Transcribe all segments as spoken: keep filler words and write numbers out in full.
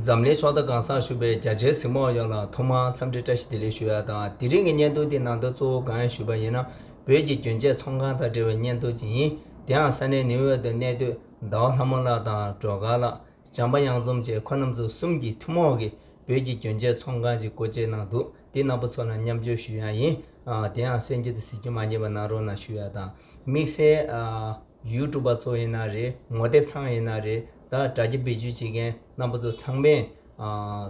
འཛམ་གླིང་ཕྱོགས་མཐའ་གང་སར་བཞུགས་པའི་རྒྱ་ཆེའི་གཟིགས་མོ་བ་ཡོངས་ལ་ཐོག་མར་འཚམས་འདྲི་བཀྲ་ཤིས་བདེ་ལེགས་ཞུ་ཡ་དང་། དེ་རིང་གི་བརྙན་ཐུང་འདི་ནང་དོན་གཙོ་བོ་གང་ཡིན་ཞུས་པ་ཡིན་ན། བོད་ཀྱི་གྱོན་ཆས་ཚོང་ཁང་དང་འབྲེལ་བའི་བརྙན་ཐུང་ཅིག་ཡིན། དེའང་ས་གནས་ནིའུ་ཡོག་ཏུ་གནས་སྡོད་ཟླ་བ་ལྷ་མོ་ལགས་དང་སྒྲོལ་དཀར་ལགས། བྱམས་པ་གཡང་འཛོམས་བཅས་ཁོ་རྣམ་ཚོ་གསུམ་གྱི་ཐུན་མོང་གི་བོད་ཀྱི་གྱོན་ཆས་ཚོང་ཁང་ཞིག་སྒོ་འབྱེད་གནང་འདུག་དེ་རྣམ་པ་ཚོ་ལ་མཉམ་སྤྱོད་ཞུ་ཡ་ཡིན། ཨ། དེ་ཡང་གསན་རྒྱུ་དང་གཟིགས་རྒྱུ་མ་བརྗེད་པ་གནང་རོགས་གནང་ཞུ་ཡ་དང་། དམིགས་བསལ་ཨ་ཡུ་ཊུབ་པ་ཚོ་ཡིན་ན་རེད། ངོ་དེབ་ཚང་ཡིན་ན་རེད། ད་དྲ་རྒྱ་བེད་སྤྱོད་བྱེད་མཁན་རྣམ་པ་ཚོ་ཚང་མས་ཨ་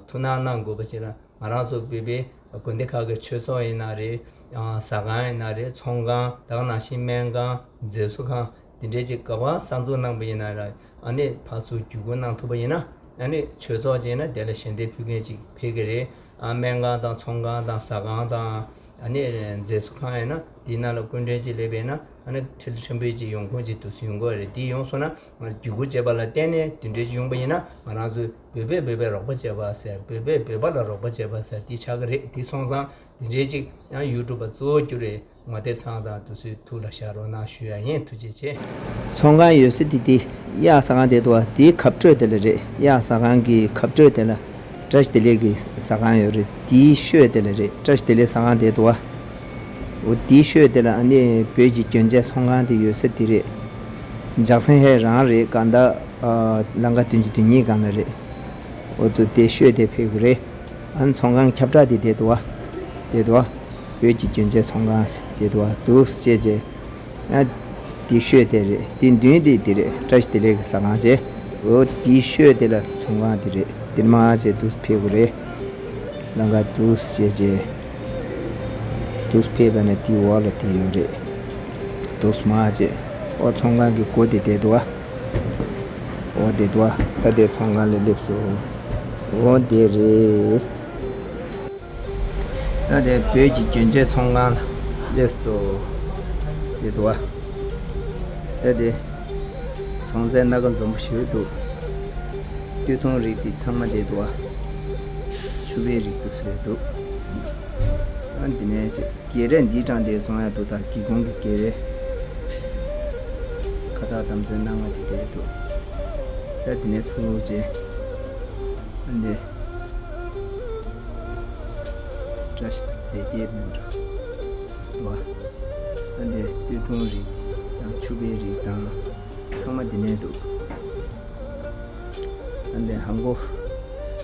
ཐུགས་སྣང་གནང་དགོས་པ་ཅིག་ལ། ང་རང་ཚོ་བོད་པའི་དགོན་སྡེ་ཁག་གི་ཆོས་ཚོགས་ཡིན་ན་རེད། ཨ་ཟ་ཁང་ཡིན་ན་རེད། ཚོང་ཁང་། ད་ག་ནང་བཞིན་སྨན་ཁང་། མཛེས་བཟོ་ཁང་། དེ་འདྲའི་ཅིག་ག་པར་གསར་འཛུགས་གནང་པ་ཡིན་ན་ར། ཨ་ནི་ཕར་ཚུར་བརྒྱུད་སྐུར་གནང་ཐུབ་པ་ཡིན་ན། ཨ་ནི་ཆོས་ཚོགས་ཅིག་ཡིན་ན་དེ་ལ་ཞལ་འདེབས་ཕུལ་མཁན་ཅིག་ཕེབས་ཀྱི་རེད། ཨ་སྨན་ཁང་དང་ཚོང་ཁང་དང་ཟ་ཁང་དང་། ཨ་ནི་མཛེས་བཟོ་ཁང་ཡིན་ན་དེའི་ནང་ལ་སྐུ་མགྲོན་ཅིག་སླེབས་པ་ཡིན་ན། ཨ་ནི་ཁྲི་ལ་ཕྲན་བུ་ཅིག་ཡོང་ཁུངས་ཅིག་དུས་སུ་ཡོང་གི་རེད། དེ་ཡོང་སོང་ན་བརྒྱུད་སྐུར་བྱས་པ་ལ་བརྟེན་ནས་དེ་འདྲའི་ཅིག་ཡོང་པ་ཡིན་ན། ང་རང་ཚོའི་བོད་པས་བོད་པར་རོགས་པ་བྱས་པ་ཟེར། བོད་པས་བོད་པ་ལ་རོགས་པ་བྱས་པ་ཟེར་དེ་ཆགས་ཀྱི་རེད། དེ་སོང་ཙང་དེ་འདྲའི་ཅིག་ཡང་ཡུ་ཊུབ་པ་གཙོ་བོ་གྱུར་བའི་ངོ་དེབ་ཚང་དང་དེ་ཚོའི་ཐུགས་ལ་བཞག་རོགས་གནང་ཞུ་ཡ་ཡིན། ཐུགས་རྗེ་ཆེ། ཚོང་ཁང་ཡོད་ས་དེ་དེ་གཡག་ཟ་ཁང་དེ་འདུག་བ། དེའི་ཁ་སྤྲོད་དེ་ལ་རེད། གཡག་ཟ་ཁང་གི་ཁ་སྤྲོད་དེ་ལ་བཀྲ་ཤིས་བདེ་ལེགས་ཀྱི་ཟ་ཁང་ཡོད་རེད། དེའི་ཤོད་དེ་ལ་རེད། བཀྲ་ཤིས་བདེ་ལེགས་ཟ་ཁང་དེ་འདུག་བ། འོ་དེའི་ཤོད་དེ་ལ་ཨ་ནི་བོད་ཀྱི་གྱོན་ཆས་ཚོང་ཁང་དེ་ཡོད་ས་དེ་རེད། ལྗགས་སེང་ཧེ་རང་རེད། གང་ལྟར་ཨ་ལམ་ཁ་བདུན་ཅུ་དོན་གཉིས་སྒང་ལ་རེད། འོ་དེ་དེ་ཤོད་དེ་ཕེབས་དགོས་རེད། ཨ་ནི་ཚོང་ཁང་ཁྱབ་བསྒྲགས་དེ་དེ་འདུག་བ། དེ་འདུག་བ། བོད་ཀྱི་གྱོན་ཆས་ཚོང་ཁང་དེ་འདུག་བ། འདུག་སེ་བྱས་བྱས། ཨ་དེ་ཤོད་དེ་རེད། དེ་མདུན་དེ་དེ་རེད། བཀྲ་ཤིས་བདེ་ལེགས་ཀྱི་ཟ་ཁང་བྱས། འོ་དེ་ཤོད་དེ་ལ་ཚོང་ཁང་དེ་རེད། དེ་མར་བྱས་འདུག་སེ་ཕེབས་དགོས་རེད། ལམ་ཁ་འདུག་སེ་བྱས་བྱས། འདུག་སེ་ཕེབས་པ་ནས་དེའི་འོག་ལ་དེ་ཡོད་རེད། འདུག་སེ་མར་བྱས། ཨོ་ཚོང་ཁང་གི་སྒོ་དེ་དེ་འདུག་བ། ཨོ་དེ་འདུག་བ། ད་དེ་ཚོང་ཁང་ལ་སླེབས་སོང་། ཨོ་དེ་རེད། ད་དེ་བོད་ཀྱི་གྱོན་ཆས་ཚོང་ཁང་ལ་སླེབས་སོང་། དེ་འདུག་བ། ད་དེ་ཚོང་རྫས་སྣ་ཁ་འཛོམས་པོ་ཞེ་པོ་འདུག་སྟོད་ཐུང་རིགས་དེ་ཚང་མ་དེ་འདུག་བ། ཕྱུ་པའི་རིགས་འདུག་སེ་འདུག་ཨ་འདི་ནས་ཅིག་སྐེ་རས་འདི་དྲངས་ཏེ་བཙོང་ཡ་འདུག་ད་སྒེའུ་ཁུང་གི་སྐེ་རས། ཁ་བཏགས་དམ་ཚོན་སྣ་ལྔ་དེ་དེ་འདུག་ད་འདི་ནས་ཚུར་ཅིག་ཨ་འདི་བཀྲ་ཤིས་རྫས་སྐྱེལ་མི་འགྲོ་འདུག་ཨ་འདི་སྟོད་ཐུང་རིགས་དང་ཕྱུ་པའི་རིགས་དང་། ཚང་མ་འདི་ནས་འདུག་ཨ་འདི་ཧང་གོ།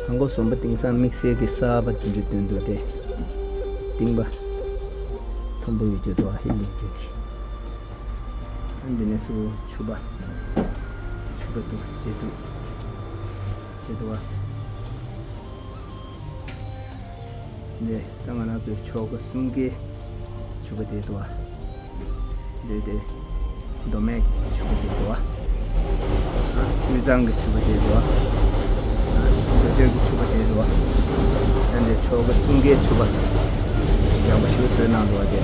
ཧང་གོ་ཟོམ་པ་དེང་སང་དམིགས་བསལ་གྱི་གསར་པ་དེ་འདྲ་སྟོན་འདུག་སྟེ། རྟིང་པ། མཐོན་པོ་ཡོད་རྒྱུ་འདུག་ཧི་ལི་རྒྱུ་གི་ཨ་འདི་ནས་སུ་ཕྱུ་པ། ཕྱུ་པ་འདུག་ཟེར་འདུག་ཟེར་འདུག་བ། འདི་ད་ང་རང་ཚོའི་ཆོལ་ཁ་གསུམ་ཀའི་ཕྱུ་པ་དེ་འདུག་བ། འདི་དེ་མདོ་སྨད་ཀྱི་ཕྱུ་པ་དེ་འདུག་བ། དབུས་གཙང་གི་ཕྱུ་པ་དེ་འདུག་བ། མདོ་སྟོད་ཀྱི་ཕྱུ་པ་དེ་འདུག་བ། ད་འདི་ཆོལ་ཁ་གསུམ་ཀའི་ཕྱུ་པ་ཡག་པོ་ཞིག་བཟོས་གནང་འདུག་བ་དེ།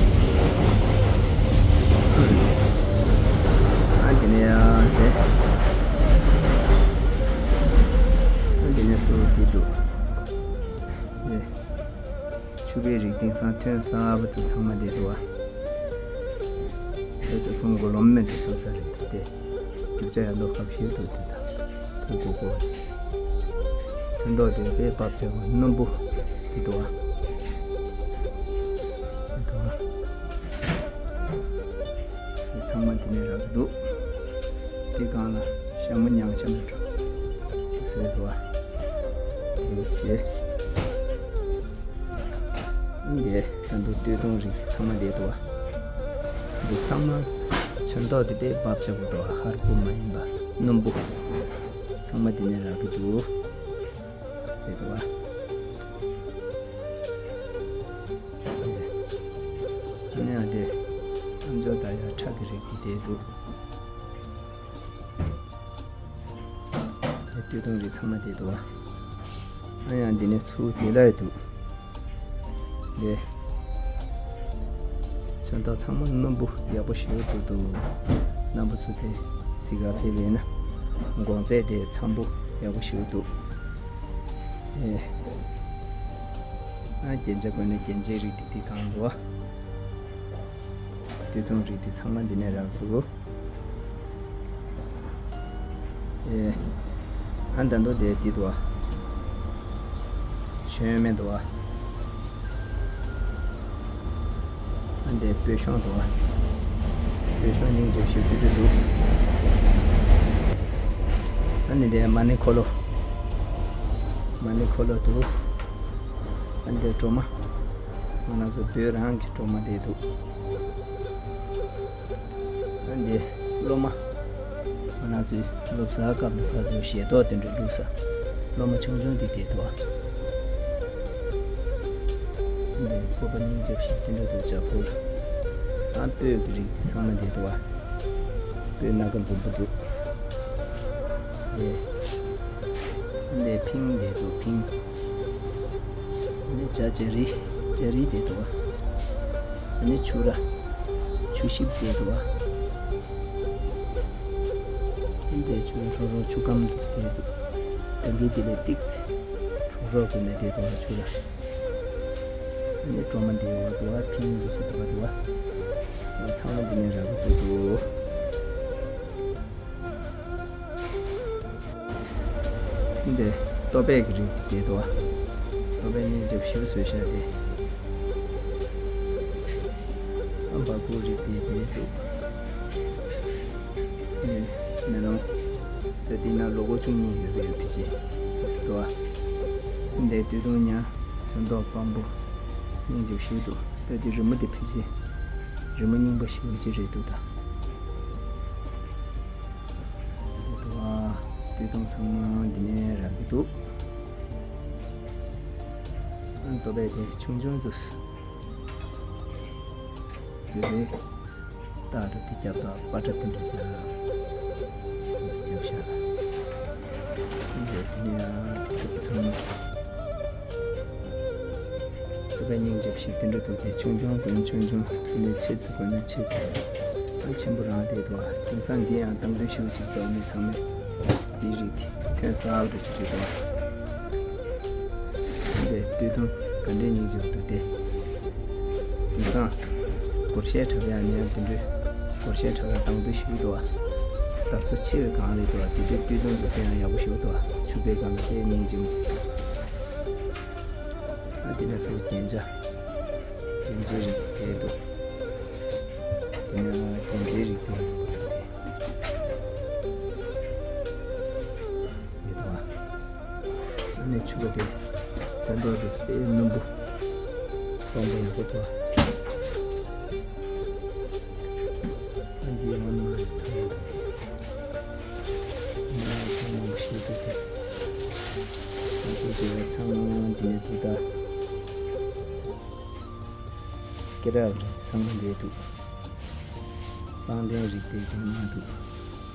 ཨ་འདི་ནས་ཡང་ཟེར། ཨ་འདི་ནས་སུ་དེ་འདུག་འདི། ཕྱུ་པའི་རིགས་དེང་སང་ཐོན་གསར་པ་དེ་ཚང་མ་བསྡད་འདུག་བ། དེ་དུས་སང་མགོ་ལོག་མེད་དུ་སོང་ས་རེད་དེ། དེ་རྒྱུ་ཆ་ཡང་ལོ་ཁ་ཤས་འདུག་དེ་དང་ཐུག་གོ་གོ། ཚོན་མདོག་དེ་དཔེ་བབ་ཆེ་བ་སྣུམ་པོ་དེ་འདུག་བ། དེ་འདུག་བ། དེ་ཚང་མ་དེ་ནས་རག་གི་འདུག་དེ་སྒང་ལ་ཞྭ་མོ་མྱང་ཞྭ་མོ་འགྲོ་དེ་ཚོ་ཡོད་འདུག་བ། དེ་བྱས། འདི་ད་དུང་སྟོད་ཐུང་རིགས་ཚང་མ་བསྡད་འདུག་བ། འདི་ཚང་མ་ཚོན་མདོག་དེ་དཔེ་བབ་ཆགས་པོ་འདུག་བ། ཧར་པོ་མ་ཡིན་པ་སྣུམ་པོ། ཚང་མ་དེ་ནས་རག་གི་འདུག་དེ་འདུག་བ། ཨ་ནི་ཨ་དེ་ཨ་མཆོག་ད་ཡ་ཁྲག་གི་རིགས་དེ་བསྡད་འདུག་དེ་སྟོད་ཐུང་རིགས་ཚང་མ་དེ་འདུག་བ། ཨ་ཡང་འདི་ནས་ཚུར་དེ་ལ་ཡི་འདུག་དེ་ཚོན་མདོག་ཚང་མ་སྣུམ་པོ་ཡག་པོ་ཞེ་པོ་འདུག་འདུག་རྣམ་པ་ཚོ་དེ་གཟིགས་ག་ཕེབས་པ་ཡིན་ན་གོང་ཚད་དེ་འཚམ་པོ་ཡག་པོ་ཞེ་པོ་འདུག་ཨེ། ཨ་རྒྱན་ཆ་གོན་ནས་རྒྱན་ཆའི་རིགས་དེ་དེ་གང་འདུག་བ། སྟོད་ཐུང་རིགས་དེ་ཚང་མ་འདི་ནས་རག་འདུག་ཨེ། ཨ་ད་མདོ་དེ་དེ་འདུག་བ། ཆོས་མེད་འདུག་བ། ཨ་འདི་སྤོས་གཤོང་འདུག་བ། སྤོས་གཤོང་སྙིང་རྗེ་ཞིག་སྤོས་འདྲ་འདུག་ཨ་ནི་འདི་མ་ཎི་འཁོར་ལོ། མ་ཎི་འཁོར་ལོ་འདུག་ཨ་འདི་གྲོ་མ། ང་རང་ཚོ་བོད་རང་གི་གྲོ་མ་འདི་འདུག་ཨ་འདི་སློབ་མ། ང་རང་ཚོའི་སློབ་གསོའི་སྐབས་ནས་ཕར་ཚུར་ཞལ་ཏོག་དེ་འདྲ་བླུགས་ས། སློབ་མ་ཆུང་ཆུང་དེ་བསྡད་འདུག་ཨ། འདི་སྤོབས་པ་སྙིང་རྗེ་ཞིག་དེ་འདྲ་འདུག་ཇ་ཕུར། ཨ་སྤོས་ཀྱི་རིགས་དེ་ཚང་མ་བསྡད་འདུག་ཨ། སྤོས་སྣ་ཁ་འཛོམས་པོ་འདུག་ཨེ། འདི་ཕིང་བསྡད་འདུག་ཕིང་། ཨ་ནི་ཇ་ཇ་རི། ཇ་རི་དེ་འདུག་ཨ་ནི་ཆུ་ར། ཆུ་ཤིབ་དེ་འདུག་ཨ་ནི་དེ་ཆུ་རོ་རོ་ཆུ་སྐམ་དེ་འདུག་ད་འདི་དེ་ལས་ཏིག་སེ་རོ་རོ་དེ་ནས་དེ་འདུག་ཨ་ཆུ་ར། ཨ་ནི་གྲོ་མ་དེ་འོ་འདུག་ཨ་ཕིང་དེ་ཚོ་འདུག་ཨ་འདུག་ཨ། ཚང་མ་དེ་ནས་ར་གི་འདུག་འདུག་འདི་ལྟོ་ཕད་ཀྱི་རིགས་དེ་འདུག་བ། ལྟོ་ཕད་སྙིང་རྗེ་ཞིབ་བཟོས་བཞག་དེ། ཨ་འབའ་ཀུ་རིགས་དེ་དེ་འདུག་འདི་མེ་ལོང་། ད་འདི་ན་ལོ་གོ་བཅུ་གཉིས་ཡོད་པའི་ཕི་ཅི་འདུག་བ། འདི་སྟོད་ཐུང་ཉ་ཚོན་མདོག་སྤང་པོ་སྙིང་རྗེ་ཞིག་འདུག་ད་འདི་རི་མོ་དེ་ཕི་ཅི་རི་མོ་རྙིང་པ་ཞིག་ཅི་རེད་འདུག་ད། འདི་འདུག་ཨ། སྟོད་ཐུང་ཚང་མ་འདི་ནས་རག་གི་འདུག་ཨ་ལྟོ་ཕད་དེ་ཆུང་ཆུང་འདུག་དེ་རེད། རྟ་རུ་དེ་རྒྱབ་དང་པ་ཏྲ་དེ་འདྲ་རྒྱབ་རྒྱབ་ཤག་འདི་འདི་ནས་ཨ་ཚང་མ། ལྟོ་ཕད་སྙིང་རྗེ་ཞིག་དེ་འདྲ་འདུག་དེ་ཆུང་ཆུང་དགོས་ན་ཆུང་ཆུང་དེ་ནས་ཆེ་ཚེ་དགོས་ན་ཆེ་ཚེ། ཨ་ཆེན་པོ་རང་དེ་འདུག་ཨ། དེང་སང་འདི་ཡང་སྟབས་བདེ་ཞིག་ཅིག་འདུག་མི་ཚང་མས་འདི་རིགས་དེ་ཐོན་གསར་པ་ཅིག་རེད་འདུག་ཨ། འདི་སྟོད་ཐུང་ག་འདྲའི་སྙིང་རྗེ་པོ་འདུག་སྟེ། དེང་སང་སྒོར་གཞས་འཁྲབ་ཡག་ནས་ཡང་དེ་འདྲའི་སྒོར་གཞས་འཁྲབ་ཡག་དང་དུ་ཞུགས་འདུག་བ། དར་སོ་ཆེ་བའི་སྒང་རེད་འདུག་བ། དེ་འདྲའི་སྟོད་ཐུང་འདུག་ཚེ་ཡང་ཡག་པོ་ཞུགས་འདུག་བ། ཕྱུག་པའི་སྒང་ལ་དེ་སྙིང་རྗེ་མོ། ཨ་དེ་ནས་སོ་རྒྱན་ཆ། རྒྱན་ཆའི་རིགས་དེ་འདུག་དེ་ནས་རྒྱན་ཆའི་རིགས་དེ་འདུག་སྟེ། ཡོད་དོ། ཨ་ནི་ཕྱུ་པ་དེ་ཚོན་མདོག་དེ་དཔེ་སྣུམ་པོ། སྤང་པོ་ཡག་པོ་འདུག་ཨ་འདི་ཡང་ན་ཚང་མ་དང་། ན་ཚང་མ་ཞིག་འདུག་སྟེ། ཨ་ཁུ་དེ་ཚང་མ་འདི་ནས་འདུག་ད། སྐེ་རགས་ཚང་མ་འདི་འདུག་སྤང་ལྡན་རིགས་དེ་ཚང་མ་འདུག་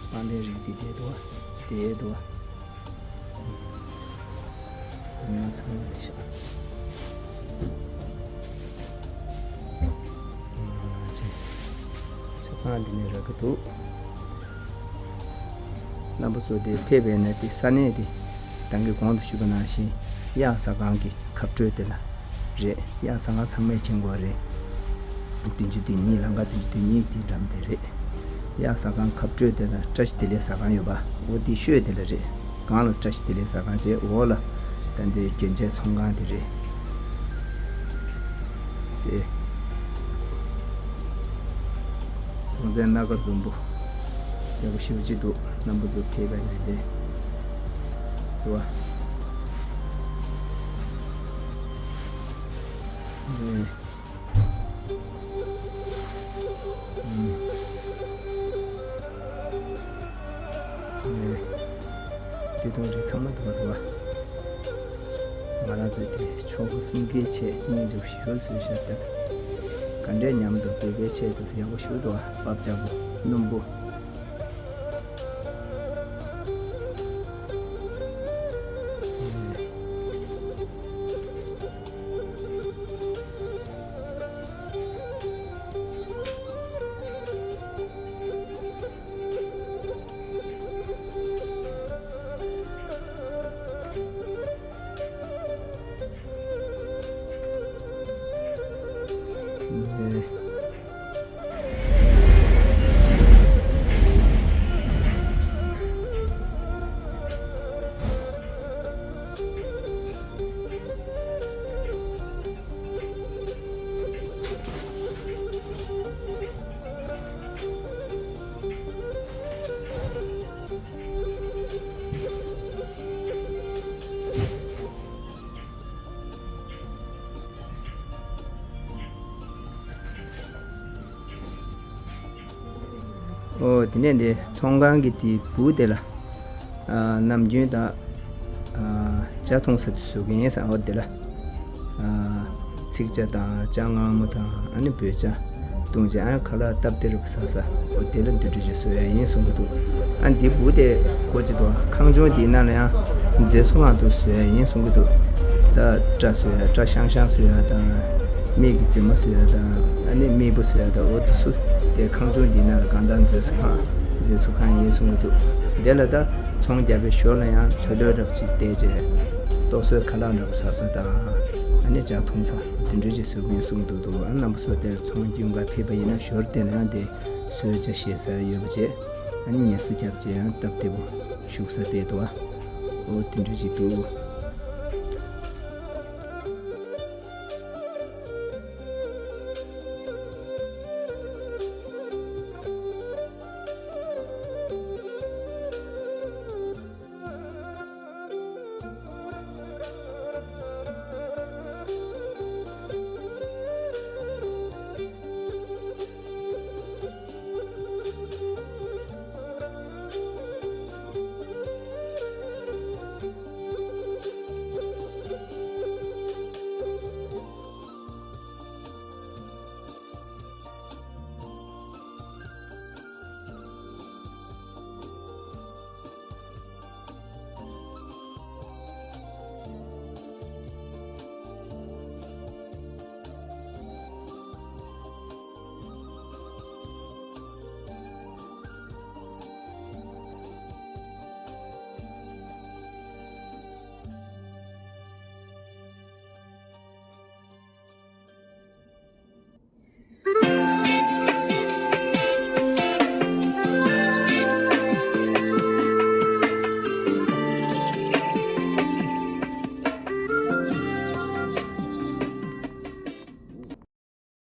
སྤང་ལྡན་རིགས་དེ་འདི་འདུག་དེ་འདུག་ང་ཚང་མ་ཤ། ཆ་ཚང་འདི་ནས་རག་གི་འདུག་རྣམ་པ་ཚོ་དེ་ཕེབས་པས་ན་དེ་ས་གནས་དེ་དང་གི་གོང་དུ་ཞུས་པ་ནང་བཞིན་གཡག་ཟ་ཁང་གི་ཁ་སྤྲོད་དེ་ལ་རེད། གཡག་ཟ་ཁང་ཚང་མས་མཁྱེན་གོ་རེད། བདུན་ཅུ་དོན་གཉིས་ལམ་ཁ་བདུན་ཅུ་དོན་གཉིས་དེ་འགྲམ་དེ་རེད། གཡག་ཟ་ཁང་ཁ་སྤྲོད་དེ་ལ་བཀྲ་ཤིས་བདེ་ལེགས་ཟ་ཁང་ཡོད་པ་འོ་དེ་ཤོད་དེ་ལ་རེད། སྒང་ལ་བཀྲ་ཤིས་བདེ་ལེགས་ཟ་ཁང་བྱས་འོག་ལ་ད་འདི་རྒྱན་ཆའི་ཚོང་ཁང་དེ་རེད། དེ་ཚོང་རྫས་སྣ་ཁ་འཛོམས་པོ་ཡག་པོ་ཞེ་པོ་ཅིག་འདུག་རྣམ་པ་ཚོ་ཕེབས་པ་ཡིན་ཏེ། འདུག་བ། ཨེ། ཨེ། ཨེ། དེ་དང་རིགས་ཚང་མ་འདུག་པ་འདུག་པ། ང་རང་ཚོས་དེ་ཆོ་ག་གསུམ་ཀའི་ཆེད་སྙིང་རྗེ་ཞུ་ཟེར་བཞག་སྟེ། ག་འདྲས་མཉམ་དུ་འབོད་པའི་ཆེད་དུ་ཡག་པོ་ཞུ་འདུག་པ། བབ་ལྕགས་པོ་སྣུམ་པོ། ཨོ་དེ་ནས་འདི་ཚོང་ཁང་གི་དེ་སྦུག་དེ་ལ། ཨ་ནམ་རྒྱུན་དང་། ཨ་ཇ་འཐུང་ས་དེ་བཟོ་གི་ཡིན་ས་འོ་དེ་ལ། ཨ་ཚིག་ཇ་དང་ཇ་མངར་མོ་དང་ཨ་ནི་བོད་ཇ། བཏུང་ཇ་ཨ་ཁ་ལག་སྟབས་བདེ་རུ་ཟ་ས་འོ་དེ་ལ་འདི་འདྲ་ཞིག་བཟོ་ཡ་ཡིན་གསུང་གི་འདུག་ཨ་འདི་སྦུག་དེ་སྒོ་ཅི་འདུག་ཁང་ཆུང་དེའི་ནང་ལ་ཡང་མཛེས་སྡུག་ཁང་དུ་བཟོ་ཡ་ཡིན་གསུང་གི་འདུག་ད་སྐྲ་བཟོ་ཡ་སྐྲ་ཤང་ཤང་བཟོ་ཡ་དང་། མིག་གི་རྫི་མ་བཟོ་ཡ་དང་ཨ་ནི་མིག་སྤུ་བཟོ་ཡ་དང་འོ་དེ་ཚོ་དེ་ཁང་ཆུང་འདིའི་ནང་ལ་གང་ལྟར་མཛེས་སྡུག་ཁང་མཛེས་སྡུག་ཁང་ཡིན་གསུང་གི་འདུག་དེ་ལ་ད་ཚོང་རྒྱག་པའི་ཞོར་ལ་ཡང་ལྷོད་ལྷོད་རབ་ཅིག་བསྡད་རྗེས་ལྟོ་སོའི་ཁ་ལག་འདྲ་པོ་ཟ་ས་དང་ཨ་ནི་ཇ་འཐུང་ས་དེ་འདྲ་ཞིག་བཟོ་གི་ཡིན་གསུང་གི་འདུག་འདུག་ཨ་རྣམ་པ་ཚོ་དེར་ཚོང་རྒྱུན་ག་ཕེབས་པ་ཡིན་ན་ཞོར་དེ་ལ་ཡང་དེ་སོའི་ཇ་བཞེས་ས་ཡོད་པ་བྱས་ཨ་ནི་ངལ་གསོ་རྒྱབ་རྗེས་ཡང་སྟབས་བདེ་པོ་བཞུགས་ས་བསྡད་འདུག་ཨ་འོ་དེ་འདྲ་ཞིག་འདུག